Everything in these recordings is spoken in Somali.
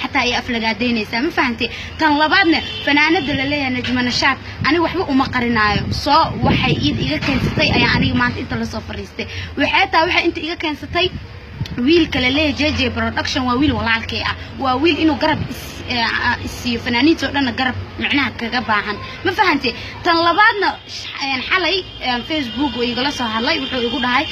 Xataa ay aflagaadeynaysaa, ma fahantay? Tan labaadna, fanaanada la leeyahay Najma Nashaad, aniga waxba uma qarinaayo. Soo waxay iid iga keensatay ayaa aniga maanta inta lasoo fariistay. Waxay tahay waxay inta iga keensatay, wiilka la leeyahay JJ Production waa wiil walaalkay ah, waa wiil inuu garab isiiyo fanaaniinta oo dhanna garab micnaha kaga baahan, ma fahantay? Tan labaadna, xalay Facebook oo igala soo hadlay, wuxuu igu dhahay,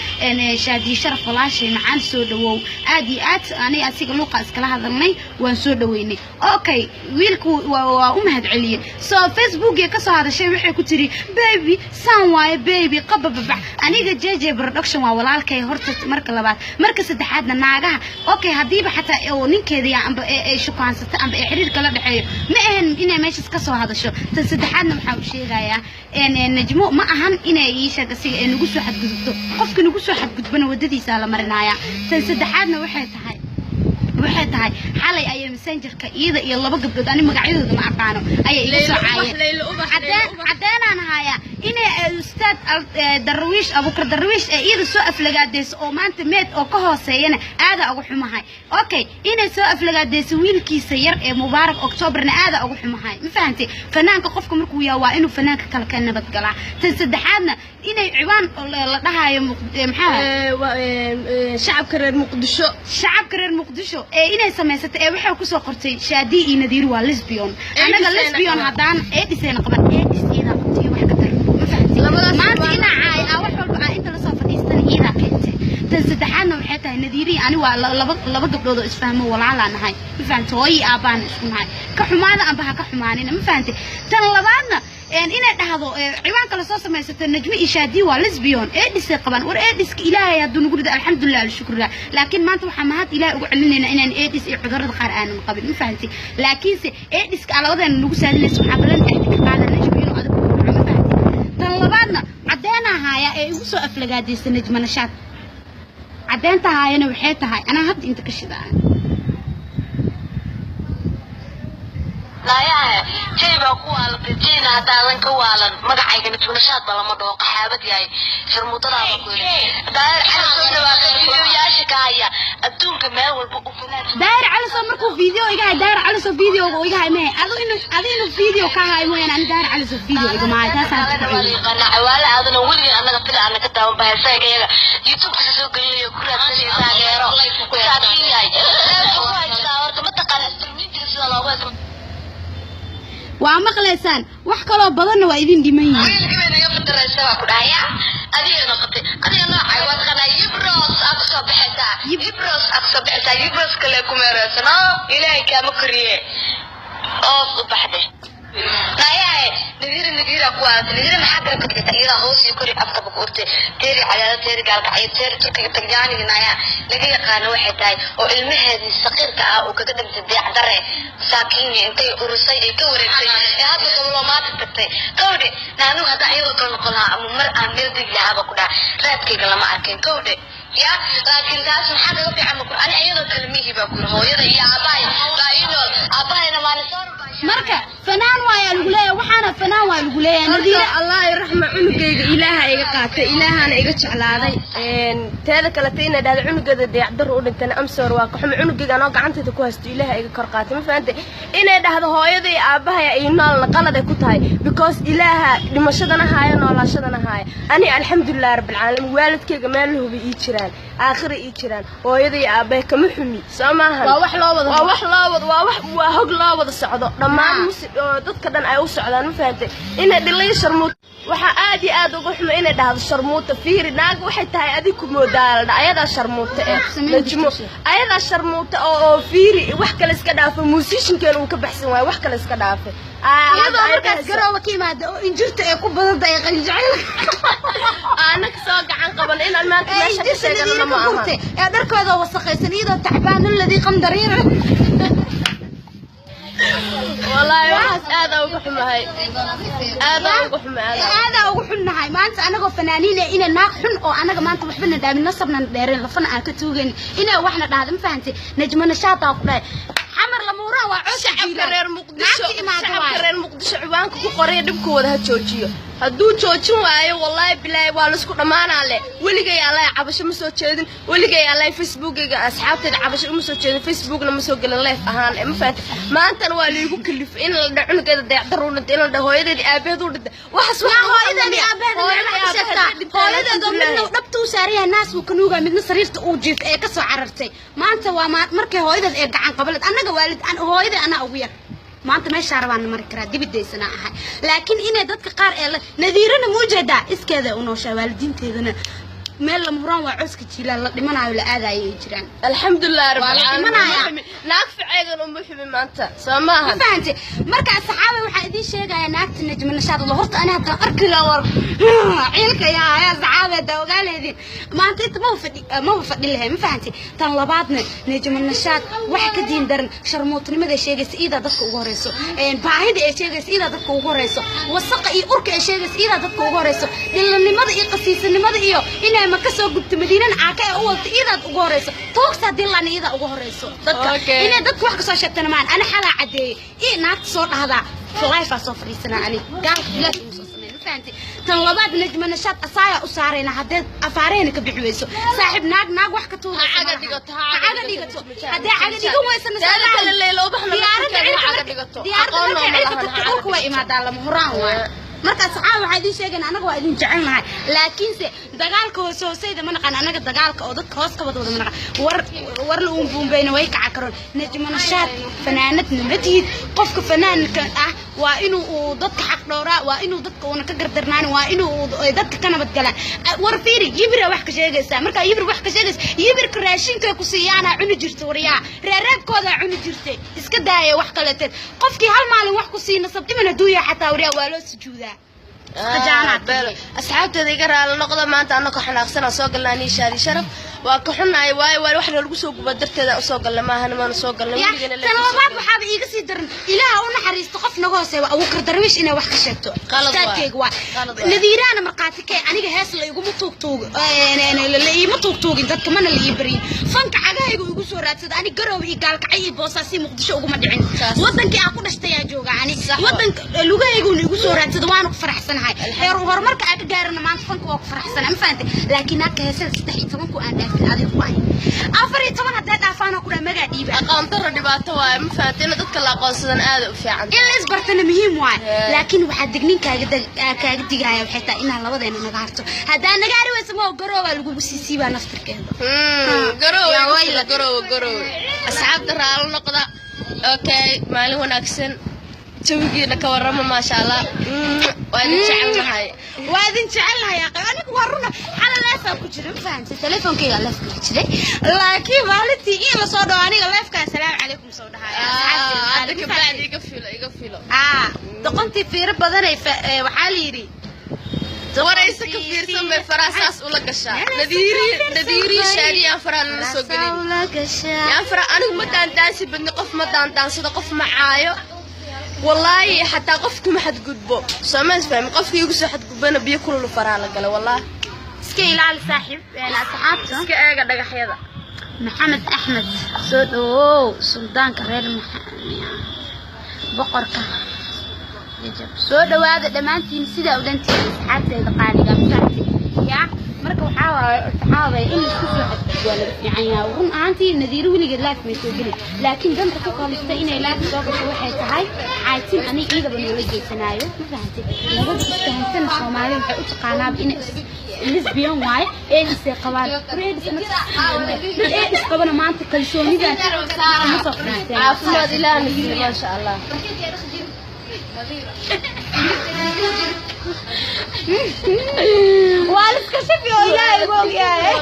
"Shaadiye Sharaf, walaashay macaan, soo dhawow." Aad iyo aad ani asiga luuqa iskala hadalnay, waan soo dhaweynay. Okay, wiilku waa u mahad celiyey. So Facebookii ka soo hadashay, waxay ku tiri, "Baby, saan waaye, baby qabababax." Aniga JJ Production waa walaalkay horta, marka labaad. Marka saddexaadna, naagaha, okay, haddiiba xataa oo ninkeeda yaa amba ay shukaansata amba ay xiriir kala dhexeeyo, ma ahan inay meeshaas ka soo hadasho. Tan saddexaadna, waxaa u sheegayaa Najmo, ma ahan inay ii sheeg asiga ee nagu soo xadgudubto. Qofka nagu soo xadgudbana waddadiisaa la marinayaa. Tan saddexaadna waxay tahay xalay ayay Messengerka iyada iyo laba gabdhood, ani magacyadooda ma aqaano, ayay iga soo caayeen. Caddeenaan hayaa inay ustaad Darwiish, Abukar Darwiish, ee iyada soo aflagaadeyso oo maanta meed oo ka hooseeyana aadaa uga xumahay. Okay, inay soo aflagaadeyso wiilkiisa yar ee Mubaarak Octoberna aadaa uga xumahay, ma fahantay? Fanaanka qofka markuu yahay waa inuu fanaanka kale ka nabadgalaa. Tan saddexaadna, inay ciwaan la dhahayo, maxaa? Shacabka reer Muqdisho. Shacabka reer Muqdisho ee inay samaysatay ee waxay kusoo qortay, "Shaadi iyo Nadiir waa lesbian." Anaga lesbian haddaan eedhisayna qaban, eedhis iyadaa qabtay, wax ka dar, ma fahamtay? Maanta inaa caay aa wax walba aa inta lasoo fadhiistana iyadaa keentay. Tan saddexaadna waxay tahay, Nadiirihi ani waa laba laba gabdhood oo isfahmo, walaalaa nahay, ma fahamtay? Hooyi aabbaana isku nahay, ka xumaada amba ha ka xumaanina, ma fahamtay? Tan labaadna, inay dhahdo ciwaanka lasoo samaysato, "Najmi iyo Shaadi waa lesbian, eedhisay qabaan." War eedhiska Ilaahay hadduu nagu rido, alxamdulilah, alshukrillah. Laakiin maanta waxaa mahad Ilaahay ugu celinaynaa inaan eedhis iyo cudurrada qaar aanan qabin, ma fahamtay? Laakiinse eedhiska labadeena nagu saadinaysa, waxaa balan dhexda ka qaada Najmi inuu adag ku dhaco, ma fahamtay? Tan labaadna, caddeena haaya ee igu soo aflagaadaysa Najma Nashaad. Caddeenta haayana waxay tahay, anaa hadda inta ka shidaa. Naayahe, jay baa ku waalatay. Jayna haddaadan ka waalan, magacayga Najmanashaad ba lama dhaho. Qaxaabad yahay, sharmutadaaba ku yidhi. Daahir Cali soo dhawaaqay, fiidiyoyaasha ka haya adduunka meel walba u fanaan. Daahir Cali markuu video iga hay, Daahir Cali video iga hay mehe. Adu inuu video ka hay mooyaan, ani Daahir Cali video igama hay, taasaan ku Kalena waa la yaqaanaa Cawaale Aadana. Weligeen annaga fila ana ka daawan bahaysaga iyaga YouTube-ka soo gelinayo, ku raadsanaya taageero. Masaakiin yahay, leebka ku haystaa. Horta ma taqaana instrumentka sida loogu haysto? Waa maqlaysaan, wax kaloo badanna waa idin dhiman yihiin. Wiilkii bay naga fadaraysa, waa ku dhahaya. Adiga noqotay, adiga noocay waa taqaanaa. Yibros aa kusoo baxaysaa, yibros aa kusoo baxaysaa, yibros kale ku meereysan oo Ilaahay kaama koriye, oos u baxde. Naayahe, Nadiira, Nadiira ku aadatay. Nadiira maxaa garabka dhigata? Iyadaa hoos iyo kori afkaba ku urtay. Teeri Cadaado, teeri Gaalkacyo, teeri Turkiga, Talyaaniga. Naayaa laga yaqaano waxay tahay oo ilmaheedii saqiirka ah uu kaga dhintay deecdare masaakiin, intay urisay ay ka wareegtay ee hadda diblomaati tagtay kawdhe. Naanigu haddaa iyadoo kale noqon lahaa ama mar aan meel degi lahaaba, ku dhaha, raadkayga lama arkin kawdhe ya. Laakiin taas maxaa kaga fiican? Ma ani iyadoo kale mihi baa kuri. Hooyada iyo aabahay baa ii nool, aabahayna maalin soo. Marka fanaan waayaa lagu leeyahay, waxaana fanaan waa lagu leeyahay, Nadiira. Allah raxma, cunugayga Ilaaha iga qaatay, Ilaahana iga jeclaaday. Teeda kaleta, inay dhahdo cunugeeda dayacdaro u dhintana amsoor waa ka xumo. Cunugayga anoo gacantayda ku haysto Ilaaha iga kor qaatay, ma fahantay? Inay dhahdo hooyada iyo aabahay ay noolna qalad ay ku tahay, because Ilaaha dhimashadana haaya, noolaashadana haaya. Ani alxamdulilah rabbilcaalamiin, waalidkayga meel la hubi ii jiraan, aakhira ii jiraan. Hooyada iyo aabahay kama xumi, soo maahan? Waa wax loo wada waa wax loo wada, waa wax, waa hog loo wada socdo dhammaan oo dadka dhan ay u socdaan, ma fahantay? Inay dhilay sharmuut, waxaa aad iyo aad uga xumo inay dhahdo sharmuuta. Fiiri, naag waxay tahay adig ku moodaa la dha ayadaa sharmuuta eh. Samayn. Najmo ayadaa sharmuuta oo fiiri, wax kale iska dhaafo, musiciankeena uu ka baxsan waayo, wax kale iska dhaafay. Iyadoo markaas Garooba ka yimaada oo injirta ay ku badan tahay, qanjacel. Anaka soo gacan qaban inaan maanta ee meesha ka injirta sheegano Nadiira ma ka aha. gurtay ee dharkooda wasakhaysan, iyadoo tacbaan alladii qamdariira. Wallaahi waxaas aad aan uga xumahay, aad aan uga xumahay, aad. Aadaa ugu xunnahay maanta anagoo fanaaniin eh inay naag xun oo anaga maanta waxbana dhaamin, nasabna dheereen, lafana aan ka tuugayn, inay waxna dhahda, ma fahantay? Najmo Nashaataa ku dhahay, Xamar lamuuraan waa coosa. Shacabka reer Muqdisho, Naagta imaada shacabka waaye. reer Muqdisho ciwaanka ku qoraya dhibkooda ha joojiyo. Hadduu joojin waayo, wallaahi bilaahi, waa laisku dhammaanaa leh. Weligay allahi cabasho ma soo jeedin, weligay allahi Facebookayga asxaabtayda cabasho uma soo jeedin, Facebookna ma soo gelin live ahaan, ma fahantay? Maantana waa liigu kalifay in la dhaho cunugeeda dayacdar u dhintay, in la dhaho hooyadeedii aabaheed u dhintay. Waxaas wax Hooyadeedii aabaheed macnaha ka sheegtaa, hooyadeedoo midna dhabta u saaran yahay, naas uu ka nuugaa, midna sariirta uu jiifta ee ka soo carartay. Maanta waa markay hooyadeed ee gacan qabaleed. Annaga waalid hooyadee anaa ugu yar maanta meeshaa rabaan mari karaa, dibidaysana ahay. Laakiin inay dadka qaar ee Nadiirana ma ujeedaa, iskeeda u nooshaa, waalidiinteedana meel lama huraan waa cooska jiilaal la dhimanayo la aadayo ay jiraan. Alxamdulilah. Waa la rabbil dhimanayaa. Caalamiin. Naag ficeegan uma xumi maanta, soo maaha? Ma fahantay? Marka saxaabay, waxaan idiin sheegayaa naagta Najma Nashaad la horta ani haddaan arki lahaa, war ciilka yaa yaa saxaabay haddaa ogaaleedin maanta inta maba fadhi lahay, ma fahantay? Tan labaadna, Najma Nashaad waxa ka diin daran sharmuutnimada ay sheegaysa iidaa dadka ugu horeyso, baahida ay sheegaysa iidaa dadka ugu horeyso, wasaqa iyo urka ay sheegaysa iidaa dadka ugu horeyso, dhilanimada iyo qasiisanimada iyo inay Maka soo gubto Madiinana caaka ee u wadto iidaad ugu horeyso, toogsa haddii laana iidaa ugu horeyso dadka. Inay dadka wax kasoo sheegtana maan ana xalaa cadeeyey ii naagta soo dhahdaa live soo fadhiisanaa, ani gaalka bilaash ugu soo sameyn, ma fahantay? Tan labaad, Najma Nashaad asaaya u saarayna haddee afaarehena ka bixi weyso. Saaxiib, naag naag wax ka tuuraysa Ha caga malaha. dhigato, ha ha caga caga dhigato. dhigato. Haddee caga dhigan weysana Teeda kale, Leyla Ubaxna diyaaradda laftirkeeda ha cirka caga dhigato. Diyaaradda Aqoon markay nooma cirka lahan, tagto ha caga dhulka way imaadaa, lama huraan waayo. Marka saxaab, waxaa idiin sheegayna anaga waa idin jecelnahay, laakiinse dagaalka hoose hooseyda ma naqaan anaga, dagaalka oo dadka hoos ka wada wada ma naqaan. War war la uun buumbayna way kaca karoon. Najma Nashaad fanaanadna ma tihid. Qofka fanaanka ah waa inuu uu dadka xaq dhowraa, waa inuu dadka uuna ka gardarnaanin, waa inuu uu dadka ka nabadgalaan. War fiiri, Yibira wax ka sheegaysaa. Markaa Yibir wax ka sheegaysa, Yibirka raashinka ku siiyaanaa cuni jirta, waryaa reereebkoodaa cuni jirtay. Iska daaya wax kaleeteed. Qofkii hal maalin wax ku siina sabdiman hadduu yahay xataa, waryaa, waa loo sujuudaa. Beelo. Asxaabteeda, iga raali noqda. Maanta annagoo xanaaqsanaa soo galnaa niishaadi sharaf. Waa ka xunnahay, waayo waa wax noolagu soo guba darteeda usoo galna maahan, maanu soo galnay Ya, weligana. Tan labaad, waxaaba iiga sii daran, Ilaaha u naxariisto qof naga hooseeya waa Abuukar Darwiish inay wax ka sheegto. Qalad waay. Ustaadkayga waa Qalad waay. Nadiiraana markhaati kee, aniga hees la iguma tuugtuug, la iima tuugtuugin, dadka mana la ii barin. Fanka cagahayga igu soo raadsada. Ani Garoowe iyo Gaalkacyo iyo Boosaaso, Muqdisho uguma dhicin. Saas. Wadankii aan ku dhashtay aa jooga ani. Sax waay. Wadanka lugahayguna igu soo raadsada, waana ku faraxsanahay. Heer horumarka aan ka gaarana maanta fanka waa ku faraxsanahay, ma fahantay? Laakiin naagka heesada 13ku aan dhaafin adigu waay 14 haddee dhaafaanoo ku dhaa magaa dhiiba. Aqoon darro dhibaato waaye, ma fahamtay? In dadka la aqoonsadan aada u fiican. In la isbartana muhiim waay. Yeah. Laakiin waxaa dignin kaaga digaya waxay tahay inaa labadeena naga harto. Haddaa naga hari weysa, ma Garoobaa lagugu sii siibaa naftirkeeda. Garoowe. Yaa igu wayla. fila, garoowe, garoowe. Asxaabta, raalo noqda. Okay, maalin wanaagsan. Jawigiina ka warrama, maasha Allah. Waa idin jecelnahay. Waa idin jecelnahay aqay. Anigu waa runa, xala live-aa ku jira, ma fahamtay? Teleefonkayga live kaga jiray, laakiin maalintii ii lasoo dhawo aniga live-kaa salaamu calaykum soo dhahaya. Hadda kabacdi iga filo, iga filo. Doqontii fiiro badanay waxaa la yidhi Waraysa ka fiirsan bay faraha saas ula gashaa. Nadiiri, Nadiiri, Shaadiyaan faraha lala soo gelin. Ula gashaa. Yaan fara anigu ma daandaansi badni, qof ma daandaansado, qof ma caayo. Wallaahi xataa qofku ma xadgudbo. Soo ma isfahmi? Qofkii igu soo xadgudbana biyo kululu faraha la gala, wallaahi. Iska ilaali saaxiib, asxaabta. Iska eega dhagaxyada. Maxamed Axmed, soo dhawow. Suldaanka reer boqorka Jajab. Soo dhawaada dhammaantiin sidaa u dhantiin, asxaabtayda qaaliga, mafahamtay? Ya, marka waxaa waaye, waxaa waaye in laisku soo xadgudbo waa laga fiican yahay. Run ahaantii, Nadiiro weligeed live may soo gelin, laakiin danta ku kaliftay inay live soo gasho waxay tahay caatin aniga iidaba noola jeesanaayo, ma fahantay? Labada isfahansana Soomaalida waxay u taqaanaaba inay lesbian waaye, AIDS ay qabaan. AIDS dad AIDS qabana maanta kalsoonidan kuma soo fadhiisteen. Caafimaad Ilaahna siiyo, maasha Allah. Waa la iska shafi oo Ilaahay ugu ogyahay.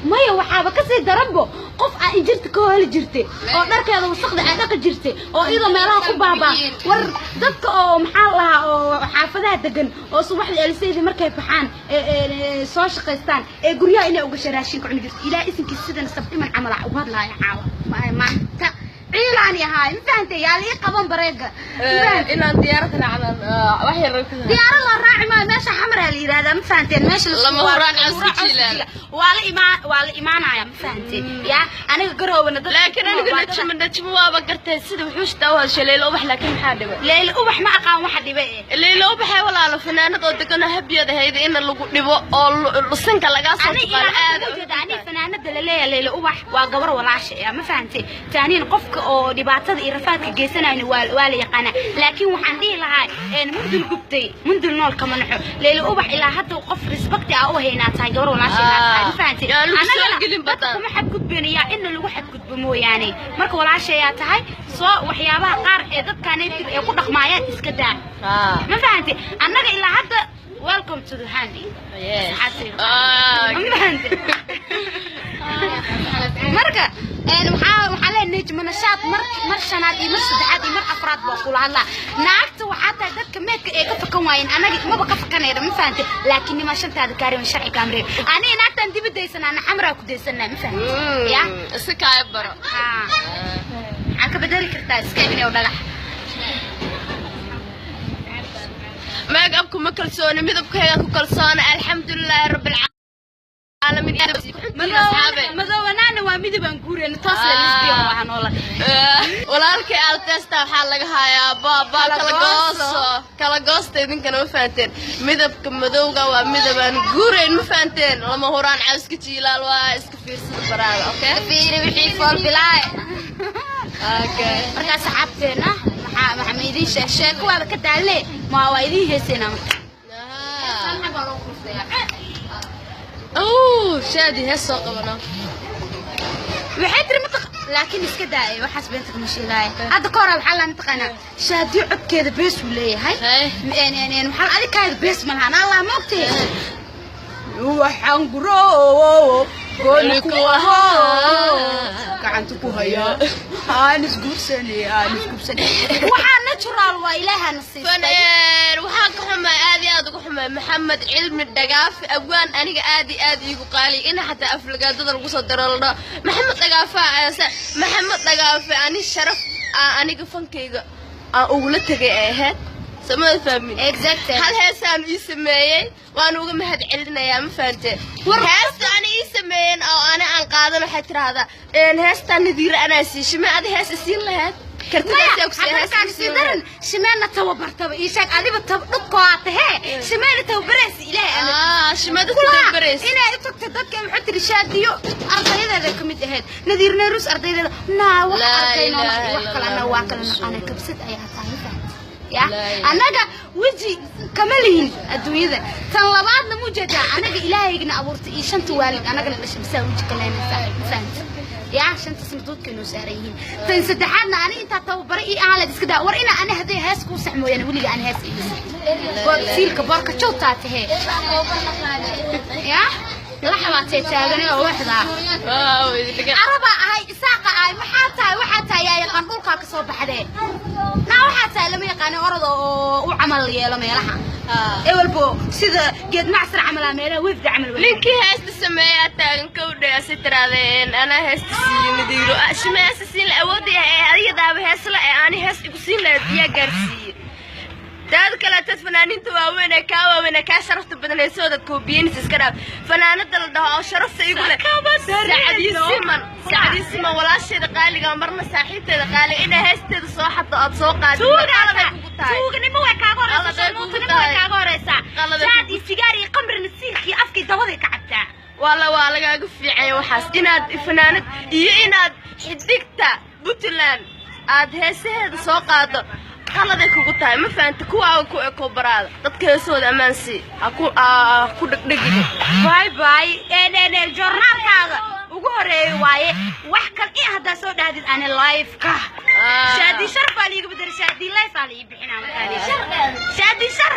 Maya, waxaaba kasii daranbo qof aa injirta ka holi jirtay oo dharkeeda wasaqda aa dhaqi jirtay oo iyadoo meelaha ku baabaa. War dadka oo maxaa la lahaa oo xaafadaha degan oo subaxdii aliseydii markay baxaan ee soo shaqaystaan ee guryaha inay ugasha raashinka cuni jirto. Ilaa isinkiisa sidana sabciman camal ah ugu hadlaaya caawa maanta. Ciilaani ahaay, ma fahantay? Yaa la ii qaban bareega. Inaan diyaarad raacdan wax yar. Diyaarad la raaci maayo, meesha xamaraa la yidhahdaa, ma fahanteen? Meesha Lama huraan cawska jiilaal. Waa la imaan, waa la imaanaya, ma fahanteen? Yaa aniga garoobana dad Laakiin aniga Najmo, Najmo waaba gartay sida wuxuushta u hadashay Leyla Ubax, laakiin maxaa dhibay? Leyla Ubax ma aqaan waxa dhibay. Leyla Ubaxay walaalo fanaanad oo degan oo habiyad ahayd in lagu dhibo oo sanka lagaa soo tuqaalo aad. Aniga fanaanada la leeyahay Leyla Ubax waa gabar walaasha ah, ma fahantay? Taaniin qofka oo dhibaatada iyo rafaadka geysanayna waa la yaqaanaa, laakiin waxaan dhihi lahaa mundul gubtay mundul nool kama naxo. Leyla Ubax ilaa hadda qof respect ah u haynaa tahay, gabar walaasha ah tahay, ma fahantay? Anagana kuma xadgudbeenaya inna lagu xadgudbo mooyaane. Marka walaashayaa tahay, soo waxyaabaha qaar ee dadkaan ee ku dhaqmaayaan iska daa, ma fahantay? Annaga ilaa hadda welcome to the handy. Ma fahantay? Marka waxaa leeyahay Najma Nashaad, mar shanaad iyo mar saddexaad iyo mar afraad baa kula hadlaa. Naagta waxaa tahay dadka meedka ee ka fakan waayeen, anaga maba ka fakanayna, ma fahantay? Laakiin nimaa shantaada kaariman sharci kaamreeb. Aniga naagtaan dibadaysanaa, na xamraa ku daysanaa, ma fahantay? Ya si kaaya baro. Maxaa ka bedeli kartaa? Iska ibni oo dhagax. Make upku ma kalsooni, midabkayga ku kalsoona, alxamdulilaahi rabbil caalamiin. Madowanaana waa midab aan guureyno, toos la lesbian waxaa noola. Walaalkay altesta waxaa laga hayaa baaba kala gooso, kala goosta idinkana, ma fahanteen? Midabka madowga waa midab aan guurayn, ma fahanteen? Lama huraan cawska jiilaal waa iska fiirsada baraada. Okay, fiiri wixii fool bilaay. Okay. Markaa saxaabteena maxaa ma idiin sheeg sheeko waaba ka daalle, ma waa idiin heeseynaa marka. Oh, Shaadi hees soo qabano. Waxay tiri mataq, laakiin iska daayay waxaas beenta kama sheegaayo. Hadda ka hor waxaa la mataqaanaa Shaadi codkeeda bees uu leeyahay, waxaan adikaada bees ma lahan, Allah ma ogtahay waxaan guro gooni ku ahaa gacanta ku hayaa aan isguursanay, aan isguursanay, waxaa natural waa ilaahana siistay. Waxaan ka xumaa, aad iyo aad uga xumaa, Maxamed Cilmi Dhagaafe abwaan aniga aad iyo aad iigu qaaliy ina xataa aflagaadada lagu soo daro la dhaho Maxamed Dhagaafe aase. Maxamed Dhagaafe ani sharaf aniga fankayga aan ugula tegay ay ahayd, samada fahmin? Hal heesaan ii sameeyey, waan uga mahad celinayaa, ma fahantee? Heesta ani ii sameeyeen oo ani aan qaadan waxay tiraahdaa heestaan Nadiira anaa sii shime. Adi hees isiin lahayd? Kartidaran shimeena tababartaba ii sheeg adiba dhubkoo tahee shimeena tababaraysa ilaahay. Shimada tababaraysa inay u tagto dadka waxay tiri Shaadiyo ardayadeeda ka mid ahayd, Nadiir Neerus ardayadeeda naa wax ardayno wax kale anna waa kala naqaana, kabsad ayaa tahay, ya annaga weji kama lihin adduunyada. Tan labaadna mujeedaa anaga ilaahayna abuurtay iyo shanta waalid anagana dhashay bisaa weji kaleenaysaa, ma fahamta? Yaa shanta sanadoodka inoo saaran yihiin. Tan saddexaadna ani intaa tababare ii ahaan lahayd iska daa war ina ani hadday hees kuu sax mooyaane weliga ani hees iisa siilka boorka jowtaa tahee ya laxabaatee taagan oo waxdaa arabaa ahay, isaaqa ahay, maxaa tahay? Waxaa tahay yaa yaqaan dhulkaa ka soo baxdee naa waxaa tahay lama yaqaano, orada oo u camal yeelo meelaha ewelbo sida geed macsar camalaa meelaha wefda camal. Ninkii heesta sameeyaa taagan kowdhe ase tiraadeen anaa heesta siiye Nadiiro shime heesta siin la awoodda ee adigadaaba heesla ee ani hees igu siin lahayd yaa gaarsiiye. Taada kaleeteed fanaaniinta waaweyn ee kaa waaweyn ee kaa sharafta badan heesooda koobiyeynaysa iska dhaaf. Fanaanada la dhaho oo sharafta igu leh Sacadii Siman, Sacadii Siman walaasheeda qaaliga, marna saaxiibteeda qaaliga, inaa heesteeda soo xaddo aad soo qaadid qalabay kugu tahay. Tuuganimo way kaaga horeysaa, muutanimo way kaaga horeysaa, jaad iyo sigaar iyo qamrina siilkii afkii dabaday ka cabtaa. Walla waa lagaaga fiicanya waxaas inaad fanaanad iyo inaad xidigta Puntland aad heesaheeda soo qaado qaladay kugu tahay, ma fahanta? Kuwaaga ku eko baraada dadka heesahooda ammaan sii ha ku dhegdhegin. Bye bye, joornaalkaaga ugu horeeyay waaye wax kale i haddaa soo dhahdid ani live-ka Shaadi Shar baa liiga bedelay, Shaadi live aa la ii bixinaa markaa Shaadi Shar.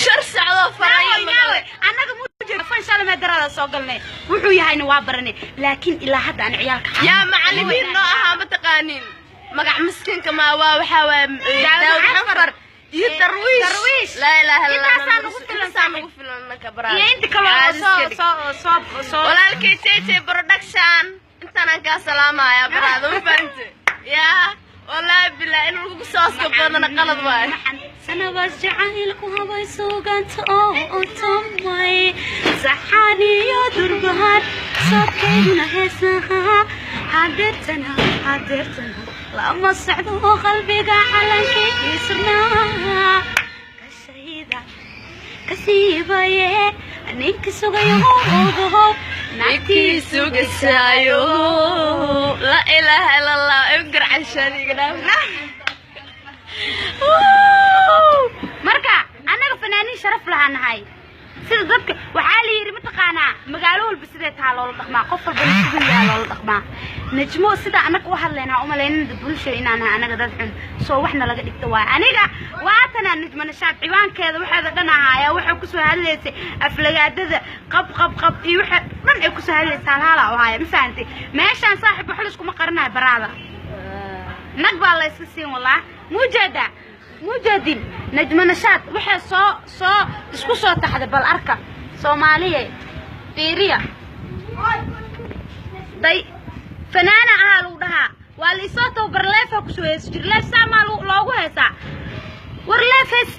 Shar socdo faraya. Annaga mujeeda fan shalay mee daraada soo galnay, wuxuu yahayna waa baranay, laakiin ilaa hadda aan ciyaalka yaa macallimiin noo ahaa ma taqaanin magac miskiinka maa waa waxaa waaye Daawud Xanfar iyo Darwiish. Laa ilaaha illa Intaasaa nagu filan. Intaasaa nagu filan anaka baraada iyo inta kale oo soo soo soo soo. Walaalkay JJ Production. Bartanaan kaa salaamaya, baraada, ma fahamte? Yaa, wallaahi bilaa in lagu sooska badana qalad waayo. Sanabaas jacaylku habay suuganta oo otomay saxaan iyo durbahan, soodkayduna heesaha. Hadeertana, hadeertana lama socdo oo qalbiga calankii surnaa kashayda kasiibaye. Ninka sugayo ogow. Ninkii sugasaayo, la ilaaha ila Allah, igu garcashaadiga dhaaf. Marka annaga fanaaniin sharaf lahaa nahay. Sida dadka waxaa la yidhi, mataqaanaa, magaalo walba sidee taa loola dhaqmaa, qof walbana siduu yahaa loola dhaqmaa. Najmo, sida annaga u hadlaynaa, umalaynana bulsho inaan nahay annaga dad xun soo waxna laga dhigto waay. Aniga waatanaa Najmo Nashaad ciwaankeeda waxeeda dhan ahaaya, waxay kusoo hadlaysay aflagaadada, qab qab qab iyo waxa dhan ay kusoo hadlaysay halhala u haya. Ma fahantay? Meeshaan, saaxib, wax layskuma qaranayo, baraada, nag baa la iska siin walaa. Mujeeda, mujeedin, Najmo Nashaad waxay soo isku soo taxday. Bal arka, Soomaaliye, fiiriya. Day, fanaana ahaa lagu dhahaa, waa la isoo tababar, leefa kusoo heesi jir. Leef saamaa loogu heesaa? War leef hees,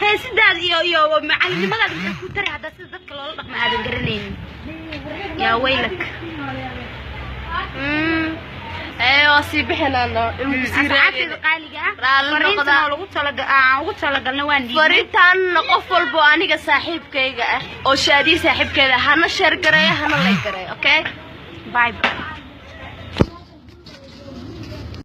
heesidaada iyo macalinimadaada maxay ku tari haddaa sida dadka loola dhaqma aadan garanaynin? Yaa waylak. Ee, waa sii bixinaano. Asxaabteeda qaaliga ah, Raalli fariintan noqda. oo lagu talaga aan ugu talagalna waan dhiibnay. Fariintaanna qof walba oo aniga saaxiibkayga ah oo Shaadiye saaxiibkeeda hana share gareeyo, hana like gareeyo, okay? Bye bye.